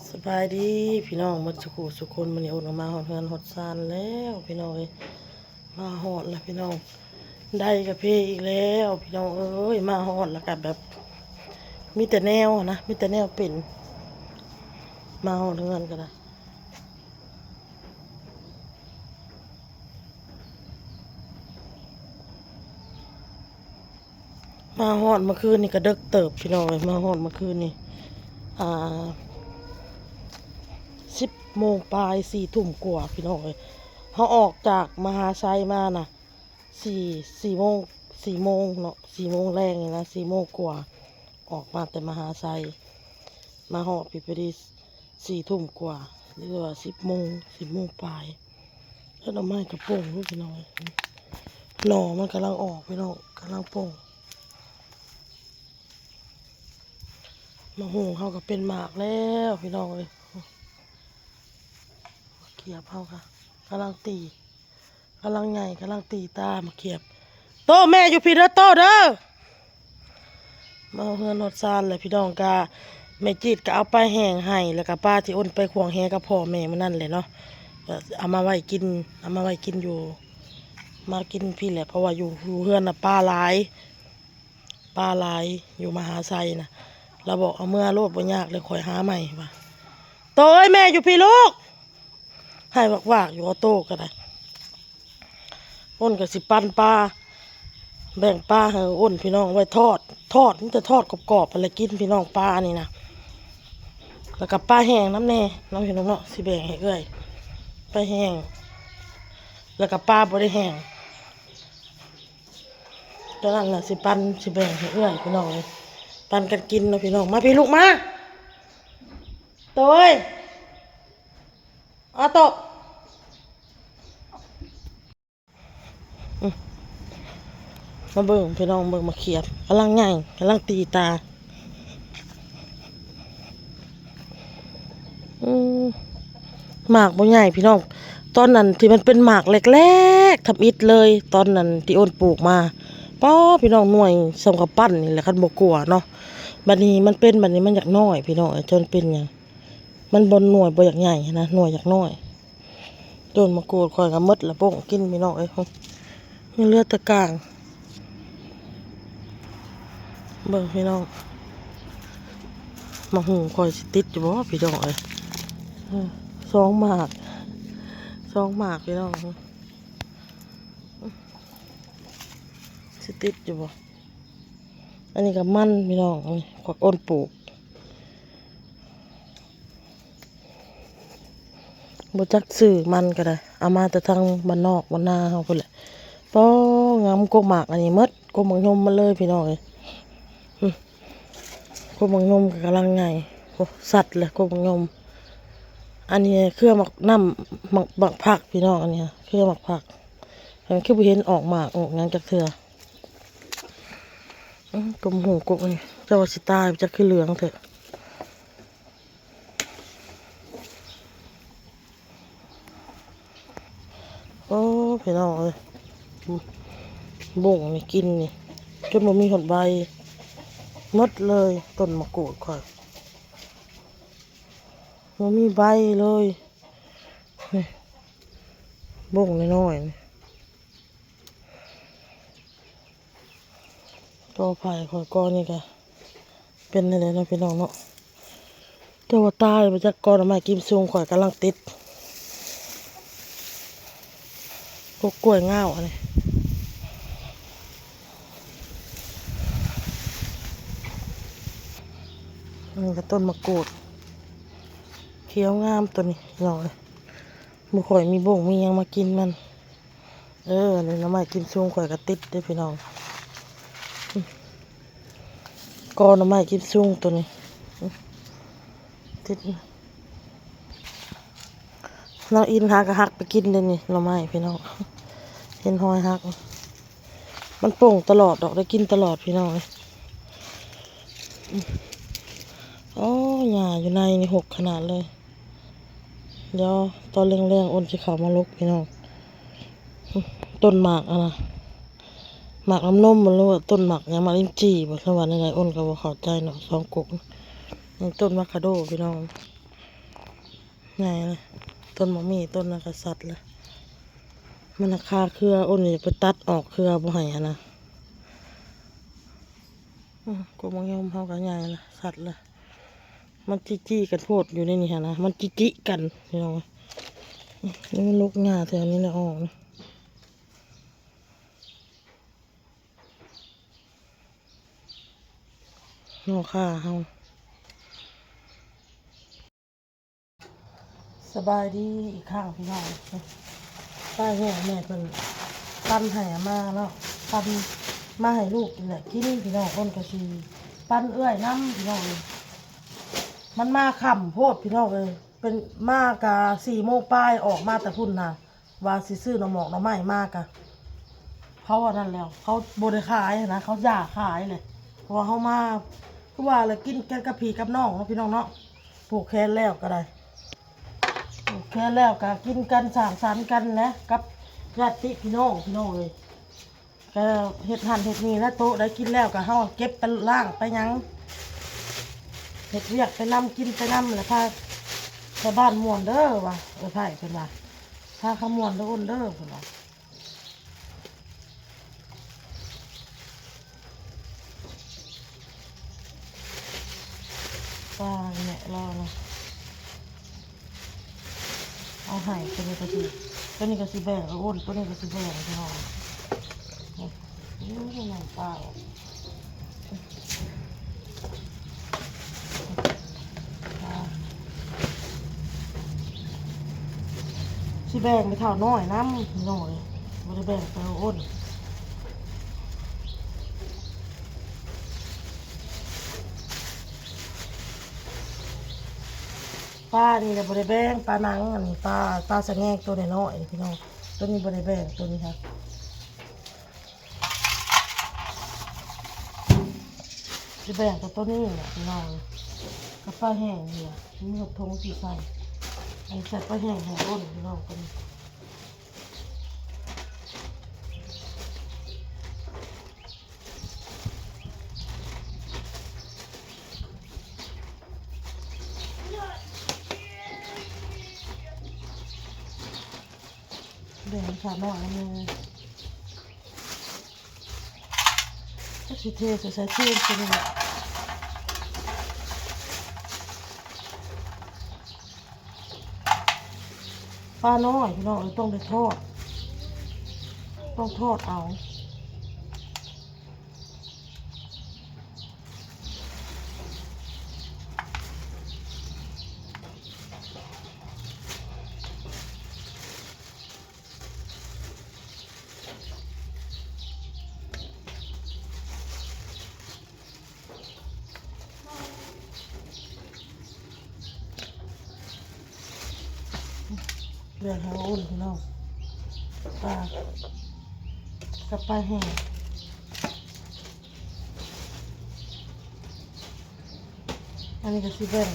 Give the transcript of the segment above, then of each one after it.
ສະບາຍດີພີ່ນ້ອງໝົດສູ່ຄູ່ສູ່ຄົນ, ມື້ນີ້ໂອນກໍມາຮອດເຮືອນຮອດຊານແລ້ວພີ່ນ້ອງເອີຍ. ມາຮອດແລ້ວພີ່ນ້ອງ, ໄດ້ກາເຟອີກແລ້ວພີ່ນ້ອງເອີຍ. ມາຮອດແລ້ວກໍແບບມີແຕ່ແນວນະ, ມີແຕ່ແນວເປັນ. ມາຮອດເຮືອນກໍໄດ້ ມາຮອດເມື່ອຄືນນີ້ກໍເດິກເຕີບພີ່ນ້ອງເອີຍ. ມາຮອດເມື່ອຄືນນີ້ ອ່າ ສິບໂມງປາຍ ສີ່ທຸ່ມກວ່າພີ່ນ້ອງເອີຍ. ເຮົາອອກຈາກມະຫາໄຊມານະ ສີ່ ສີ່ໂມງ ສີ່ໂມງເນາະ, ສີ່ໂມງແລງນີ້ນະ, ສີ່ໂມງກວ່າ. ອອກມາແຕ່ມະຫາໄຊ ມາຮອດພີ້ພໍດີສີ່ທຸ່ມກວ່າ ຫຼືວ່າສິບໂມງ ສິບໂມງປາຍ. ເຮັດໜໍ່ໄມ້ກະປົ່ງຢູ່ພີ່ນ້ອງ, ໜໍ່ມັນກຳລັງອອກພີ່ນ້ອງ, ກຳລັງປົ່ງ. ໝາກຫຸ່ງເຮົາກໍເປັນໝາກແລ້ວພີ່ນ້ອງເອີຍ. ໝາກຂຽບເຮົາກໍກຳລັງຕີ ກຳລັງໃຫຍ່ ກຳລັງຕີຕາໝາກຂຽບ. ໂຕແມ່ຢູ່ພີ້ເດີ ໂຕເດີ. ມາຮອດເຮືອນຮອດຊານແລ້ວພີ່ນ້ອງ. ກະແມ່ຈີດກໍເອົາປາແຫ້ງໃຫ້ ແລ້ວກະປາທີ່ໂອນໄປຂວາງແຫກັບພໍ່ແມ່ມື້ນັ້ນແຫຼະເນາະ, ກໍເອົາມາໄວ້ກິນ ເອົາມາໄວ້ກິນຢູ່ ມາກິນພີ້ແຫຼະ. ເພາະວ່າຢູ່ ຢູ່ເຮືອນນະປາຫຼາຍ ປາຫຼາຍຢູ່ມະຫາໄຊນະ. ລາວບອກເອົາເມືອໂລດ ບໍ່ຍາກ ແລ້ວຂ້ອຍຫາໃໝ່ວ່າ. ໂຕເອີຍ ແມ່ຢູ່ພີ້ລູກ. ໃຫ້ວາກໆຢູ່ ເອົາໂຕກໍໄດ້. ໂອນກໍຊິປັ່ນປາ ແບ່ງປາໃຫ້ໂອນພີ່ນ້ອງ ໄວ້ທອດ ທອດ ມີແຕ່ທອດກອບໆຫັ້ນແຫຼະກິນພີ່ນ້ອງ ປານີ້ນະ. ແລ້ວກໍປາແຫ້ງນຳແດ່ເນາະພີ່ນ້ອງເນາະ, ຊິແບ່ງໃຫ້ເອື້ອຍ ປາແຫ້ງ ແລ້ວກໍປາບໍ່ໄດ້ແຫ້ງ. ຕອນນັ້ນລະຊິປັ່ນ ຊິແບ່ງໃຫ້ເອື້ອຍພີ່ນ້ອງເອີຍ, ປັນກັນກິນເນາະພີ່ນ້ອງ. ມາພີ້ລູກມາ ໂຕເອີຍ ອາໂຕ. ອືມ ມາເບິ່ງພີ່ນ້ອງ ເບິ່ງໝາກຂຽບ ກຳລັງໃຫຍ່ ກຳລັງຕີຕາ. ອືມ ໝາກບໍ່ໃຫຍ່ພີ່ນ້ອງ, ຕອນນັ້ນທີ່ມັນເປັນໝາກແລກໆ ທຳອິດເລີຍ ຕອນນັ້ນທີ່ໂອນປູກມາ ປ້າ ພີ່ນ້ອງ ໜ່ວຍສ່ຳກຳປັ້ນນີ້ແຫຼະ ຄັນບໍ່ກົວເນາະ. ບັດນີ້ມັນເປັນ ບັດນີ້ມັນຢາກນ້ອຍພີ່ນ້ອງເອີຍ. ຈະເປັນຫຍັງ ມັນບໍ່ ໜ່ວຍບໍ່ຢາກໃຫຍ່ຫັ້ນນະ ໜ່ວຍຢາກນ້ອຍ. ຕົ້ນໝາກກູດຂ້ອຍກໍໝົດລະ ປົ່ງກິນພີ່ນ້ອງເອີຍ, ຍັງເຫຼືອແຕ່ກາງ. ເບິ່ງພີ່ນ້ອງ ໝາກຫຸ່ງຂ້ອຍຊິຕິດຢູ່ບໍ່ພີ່ນ້ອງເອີຍ. ເອີ ສອງໝາກ ສອງໝາກພີ່ນ້ອງ, ຊິຕິດຢູ່ບໍ່? ອັນນີ້ກໍມັນພີ່ນ້ອງ, ອັນນີ້ຂ້ອຍໂອນປູກ. ບໍ່ຈັກຊື່ມັນກໍໄດ້ ເອົາມາແຕ່ທາງບ້ານນອກບ້ານນາເຮົາພຸ້ນແຫຼະ. ປ້ອ ງາມ ກົກໝາກອັນນີ້ໝົດ, ກົກໝາກຍົມໝົດເລີຍພີ່ນ້ອງເອີຍ. ອືມ ກົກໝາກຍົມກໍກຳລັງໃຫຍ່. ໂອ້ ສັດແຫຼະ ກົກໝາກຍົມ. ອັນນີ້ເຄືອໝາກນ້ຳ ໝາກ ໝາກຜັກພີ່ນ້ອງ, ອັນນີ້ເຄືອໝາກຜັກ. ອັນນີ້ຄືບໍ່ເຫັນອອກໝາກອອກຫຍັງຈັກເທື່ອ. ອືມ ກົກຫູກົກນີ້ ເຈົ້າວ່າຊິຕາຍ ຈັກຄືເຫຼືອງແທ້. ໂອ້ ພີ່ນ້ອງເອີຍ ບົ້ງນີ້ກິນນີ້ ຈົນບໍ່ມີຮອດໃບ ໝົດເລີຍ. ຕົ້ນໝາກກູດຂ້ອຍ ບໍ່ມີໃບເລີຍ. ນີ້ ບົ້ງນ້ອຍໆນີ້. ຕໍ່ໄຜ່ຂ້ອຍກໍນີ້ກະເປັນແນວໃດເນາະພີ່ນ້ອງເນາະ. ແຕ່ວ່າຕາຍບໍ່ຈັກ, ກໍໜໍ່ໄມ້ກິມຊຸງຂ້ອຍກຳລັງຕິດ. ກົກກ້ວຍງາວອັນນີ້. ອັນນີ້ກໍຕົ້ນໝາກກູດ ຂຽວງາມຕົວນີ້ພີ່ນ້ອງເອີຍ. ບໍ່ຄ່ອຍມີບົ້ງມີຫຍັງມາກິນມັນ. ເອີ ອັນນີ້ໜໍ່ໄມ້ກິມຊຸງຂ້ອຍກໍຕິດເດ້ພີ່ນ້ອງ. ກໍໜໍ່ໄມ້ກິມຊຸງຕົວນີ້ ຕິດ. ນ້ອງອິນຫາກໍຫັກໄປກິນເດ້ນີ້ ໜໍ່ໄມ້ພີ່ນ້ອງ, ເຫັນຮອຍຫັກ. ມັນປົ່ງຕະຫຼອດດອກ ໄດ້ກິນຕະຫຼອດພີ່ນ້ອງເອີຍ. ໂອ້ ຫຍ້າຢູ່ໃນນີ້ຮົກຂະໜາດເລີຍ. ດຽວຕອນແລງໆ ໂອນຊິເຂົ້າມາລົກພີ່ນ້ອງ. ຕົ້ນໝາກອັນນະ ໝາກນ້ຳນົມບໍ່ ຫຼືວ່າຕົ້ນໝາກຫຍັງ ໝາກລິນຈີ່ບໍ່ ຫຼືວ່າແນວໃດ ໂອນກໍບໍ່ເຂົ້າໃຈເນາະ. ສອງກົກ ນີ້ຕົ້ນອາໂວຄາໂດພີ່ນ້ອງ. ໃຫຍ່ລະ ຕົ້ນໝາກມີ້ ຕົ້ນນັ້ນກໍສັດລະ ມັນຄາເຄືອ ໂອ້ນ ຢາກໄປຕັດອອກເຄືອບໍ່ໃຫ້ຫັ້ນນະ. ອືມ ກົກໝາກຍມເຮົາກໍໃຫຍ່ລະ ສັດລະ ມັນຈິໆກັນໂພດ ຢູ່ໃນນີ້ຫັ້ນນະ ມັນຈິໆກັນ ພີ່ນ້ອງ. ອືມ ນີ້ມັນລົກຫຍ້າແຖວນີ້ແຫຼະອອກນະ. ເນາະ ຄ່າເຮົາ. ສະບາຍດີອີກຄັ້ງພີ່ນ້ອງ. ປາແຫ້ງແມ່ເພິ່ນປັ່ນໃຫ້ມາເນາະ ປັ່ນມາໃຫ້ລູກນີ້ແຫຼະກິນພີ່ນ້ອງ. ອ້ນກໍຊິປັ່ນເອື້ອຍນຳພີ່ນ້ອງເອີຍ. ມັນມາຄ່ຳໂພດພີ່ນ້ອງເອີຍ ເປັນ ມາກະສີ່ໂມງປາຍ ອອກມາແຕ່ພຸ້ນນະ. ວ່າຊິຊື້ໜໍ່ໝອກໜໍ່ໄມ້ມາກະ ເຂົາອັນນັ້ນແລ້ວ ເຂົາບໍ່ໄດ້ຂາຍຫັ້ນນະ ເຂົາຢ່າຂາຍແຫຼະ. ເພາະວ່າເຮົາມາ ຄືວ່າແຫຼະ ກິນກັນກັບພີ່ກັບນ້ອງເນາະ ພີ່ນ້ອງເນາະ. ຜູກແຂນແລ້ວກໍໄດ້ ຜູກແຂນແລ້ວກໍກິນກັນ ສັງສັນກັນແຫຼະ ກັບຍາດຕິພີ່ນ້ອງ ພີ່ນ້ອງເອີຍ. ກໍເຮັດຫັ້ນເຮັດນີ້ແຫຼະ ໂຕະໄດ້ກິນແລ້ວ ກໍເຮົາເກັບໄປລ້າງໄປຫຍັງ ເຮັດວຽກໄປນຳ ກິນໄປນຳ ແລ້ວພາຊາວບ້ານມ່ວນເດີວ່າ ເອີ ໄພເພິ່ນວ່າ ພາເຂົາມ່ວນເດີ ອ້ນເດີ ເພິ່ນວ່າ. ປາແມະລາວນະ ເອົາໃຫ້ ໂຕນີ້ກໍຊິ ໂຕນີ້ກໍຊິແບ່ງເອົາ ໂອ້ນ ໂຕນີ້ກໍຊິແບ່ງໃຫ້ເຮົາ. ໂອ້ຍ ນ້ຳປາອອກ ປາ ຊິແບ່ງໄປເຖົ້ານ້ອຍນຳ ນ້ອຍ ບໍ່ໄດ້ແບ່ງໄປເອົາໂອນ. ປານີ້ລະບໍ່ໄດ້ແບ່ງ ປາໜັງ ອັນນີ້ປາ ປາສະແງງໂຕນ້ອຍໆ ພີ່ນ້ອງ ໂຕນີ້ບໍ່ໄດ້ແບ່ງ ໂຕນີ້ຫັ້ນ ຊິແບ່ງແຕ່ໂຕນີ້ແຫຼະພີ່ນ້ອງ ກັບປາແຫ້ງນີ້ລະ ມີຫົດຖົງທີ່ໃສ່ ອັນໃສ່ປາແຫ້ງໃຫ້ອ້ນພີ່ນ້ອງ ໂຕນີ້ ແບ່ງຂານ້ອຍໜຶ່ງ ຈັກຊິເທໃສ່ໃສ ເທໃສ່ນີ້ແຫຼະ ປານ້ອຍພີ່ນ້ອງເອີຍ ຕ້ອງໄດ້ທອດ ຕ້ອງທອດເອົາ. ເລື່ອງເຮົາອຸ່ນພີ່ນ້ອງ ປາກັບປາແຫ້ງ. ອັນນີ້ກໍຊິແບ່ງ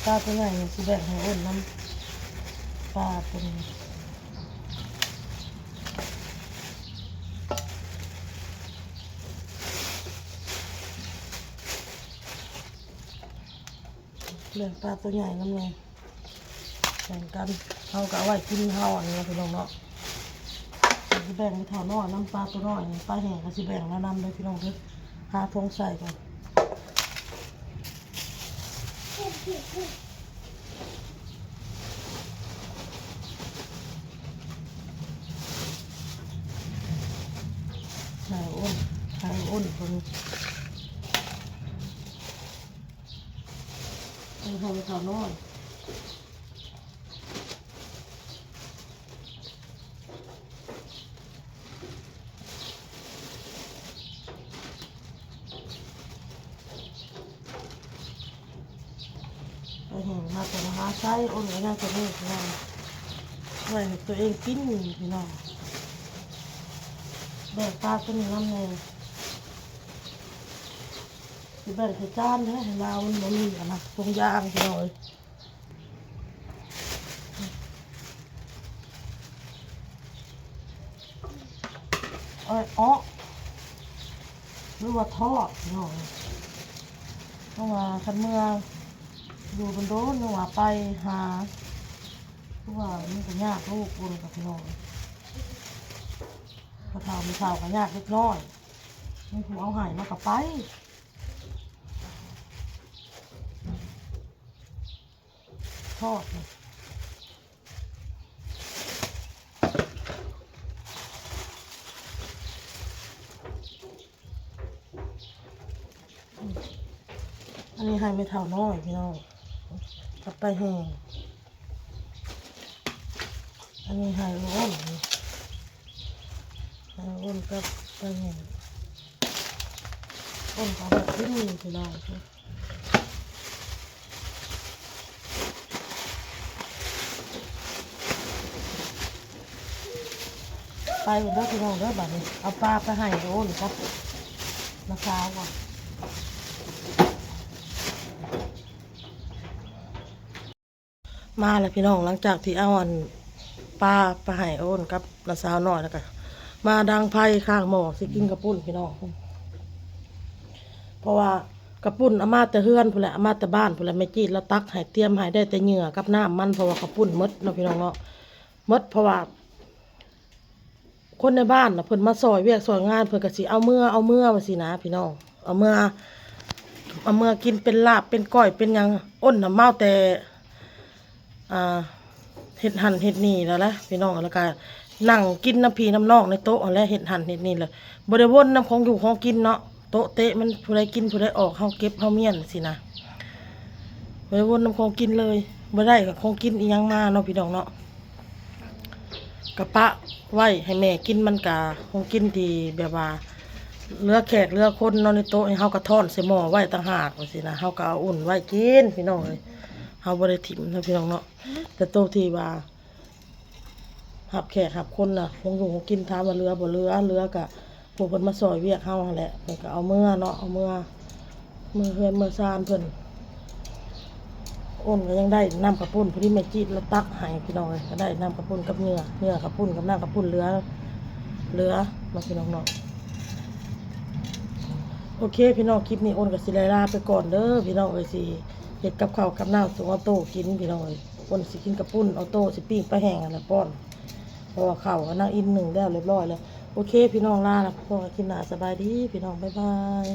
ປາຕົວໃຫຍ່ນີ້ຊິແບ່ງໃຫ້ອ້ນນຳ ປາຕົວນີ້ ແບ່ງປາຕົວໃຫຍ່ນຳແດ່. ແບ່ງກັນ ເຮົາກໍເອົາໄວ້ກິນເຮົາອັນນີ້ນະພີ່ນ້ອງເນາະ ຊິແບ່ງເຖົ້ານ້ອຍນຳ ປາຕົວນ້ອຍນີ້ ປາແຫ້ງກໍຊິແບ່ງລາວນຳເດີພີ່ນ້ອງເດີ ຫາຖົງໃສ່ກ່ອນ ໃຫ້ອ້ນ ໃຫ້ອ້ນເພິ່ນ ເອົາເຖົ້ານ້ອຍ ໄປແຫ້ງມາກໍມາຫາໃຊ້ ໂອ້ນກໍຍັງຈະເລີກແລ້ວ ໄວ້ໃຫ້ຕົວເອງກິນພີ່ນ້ອງ ແບ່ງປາຕົວນີ້ນຳແດ່ ຊິແບ່ງໃສ່ຈານແທ້ ໃຫ້ລາວມັນບໍ່ມີອັນນະ ຖົງຢາງພີ່ນ້ອງເອີຍ. ເອີ ເອາະ ຫຼືວ່າທອດພີ່ນ້ອງ ເພາະວ່າຄັນເມື່ອຢູ່ດົນໆ ຫຼືວ່າໄປຫາ ຄືວ່າມັນກໍຍາກລູກຄົນກັບນ້ອງ ກະເຖົ້າແມ່ເຖົ້າກໍຍາກເລັກນ້ອຍ ມີຜູ້ເອົາໃຫ້ມາກໍໄປທອດ. ອັນນີ້ໃຫ້ແມ່ເຖົ້ານ້ອຍພີ່ນ້ອງ ກັບປາແຫ້ງ ອັນນີ້ໃຫ້ອ້ນ ໃຫ້ອ້ນກັບປາແຫ້ງ ອ້ນກໍເອົາໄປກິນພີ່ນ້ອງ. ໄປເດີພີ່ນ້ອງເດີ ບາດນີ້ເອົາປາໄປໃຫ້ອ້ນກັບນ້າສາວກ່ອນ. ມາແລ້ວພີ່ນ້ອງ ຫຼັງຈາກທີ່ເອົາອັນປາໄປໃຫ້ອ້ນກັບນ້າສາວນ້ອຍແລ້ວກະ ມາດັງໄຟຂ້າງໝໍ້ຊິກິນເຂົ້າປຸ້ນພີ່ນ້ອງ ເພາະວ່າເຂົ້າປຸ້ນເອົາມາແຕ່ເຮືອນພຸ້ນແຫຼະ ເອົາມາແຕ່ບ້ານພຸ້ນແຫຼະ ແມ່ຈີດລາວຕັກໃຫ້ ຕຽມໃຫ້ໄດ້ແຕ່ເຫຍື່ອກັບນ້ຳມັນ ເພາະວ່າເຂົ້າປຸ້ນໝົດເນາະພີ່ນ້ອງເນາະ ໝົດ ເພາະວ່າ ຄົນໃນບ້ານນະ ເພິ່ນມາຊ່ອຍວຽກຊ່ອຍງານ ເພິ່ນກໍຊິເອົາເມືອ ເອົາເມືອວ່າຊີ້ນະພີ່ນ້ອງ ເອົາເມືອ ເອົາເມືອກິນເປັນລາບເປັນກ້ອຍເປັນຫຍັງ ອ້ນນະເມົາແຕ່ ອ່າ ເຮັດຫັ້ນເຮັດນີ້ແລ້ວລະພີ່ນ້ອງ ແລ້ວກະນັ່ງກິນນຳພີ່ນຳນ້ອງໃນໂຕະຫັ້ນແຫຼະ ເຮັດຫັ້ນເຮັດນີ້ແຫຼະ ບໍ່ໄດ້ວົນນຳຂອງຢູ່ຂອງກິນເນາະ ໂຕະເຕະມັນຜູ້ໃດກິນຜູ້ໃດອອກ ເຮົາເກັບເຮົາມ້ຽນຊີ້ນະ ບໍ່ໄດ້ວົນນຳຂອງກິນເລີຍ ບໍ່ໄດ້ຂອງກິນອີ່ຫຍັງມາເນາະພີ່ນ້ອງເນາະ. ກະປະໄວ້ໃຫ້ແມ່ກິນ ມັນກະຂອງກິນທີ່ແບບວ່າເຫຼືອແຂກເຫຼືອຄົນເນາະ ໃນໂຕະນີ້ ເຮົາກະທ້ອນໃສ່ໝໍ້ໄວ້ຕ່າງຫາກວ່າຊີ້ນະ ເຮົາກະເອົາອຸ່ນໄວ້ກິນພີ່ນ້ອງເອີຍ ເຮົາບໍ່ໄດ້ຖິ້ມເນາະພີ່ນ້ອງເນາະ ແຕ່ໂຕະທີ່ວ່າຮັບແຂກຮັບຄົນນະ ຂອງຢູ່ຂອງກິນ ຖາມວ່າເຫຼືອບໍ່ເຫຼືອ ເຫຼືອກະ ພວກເພິ່ນມາຊ່ອຍວຽກເຮົາຫັ້ນແຫຼະ ເພິ່ນກໍເອົາເມືອເນາະ ເອົາເມືອ ເມືອເຮືອນເມືອຊານເພິ່ນ ອ້ນກໍຍັງໄດ້ນ້ຳເຂົ້າປຸ້ນ ພໍດີແມ່ຈີດລາວຕັກໃຫ້ພີ່ນ້ອງເອີຍ ກໍໄດ້ນ້ຳເຂົ້າປຸ້ນກັບເຫຍື່ອ ເຫຍື່ອເຂົ້າປຸ້ນກັບນ້ຳເຂົ້າປຸ້ນເຫຼືອ ເຫຼືອເນາະພີ່ນ້ອງເນາະ. ໂອເຄພີ່ນ້ອງ ຄລິບນີ້ອ້ນກໍຊິໄດ້ລາໄປກ່ອນເດີພີ່ນ້ອງເອີຍ ຊິເຮັດກັບເຂົ້າກັບນ້ຳສູ່ອອໂຕ້ກິນພີ່ນ້ອງເອີຍ ອ້ນຊິກິນເຂົ້າປຸ້ນ ອອໂຕ້ຊິປີ້ງປາແຫ້ງຫັ້ນແຫຼະປ້ອນ ເພາະວ່າເຂົ້ານາງອິນໜຶ້ງແລ້ວຮຽບຮ້ອຍແລ້ວ. ໂອເຄພີ່ນ້ອງ ລາລະ ພໍ້ກັນຄລິບໜ້າ ສະບາຍດີພີ່ນ້ອງ ບາຍບາຍ.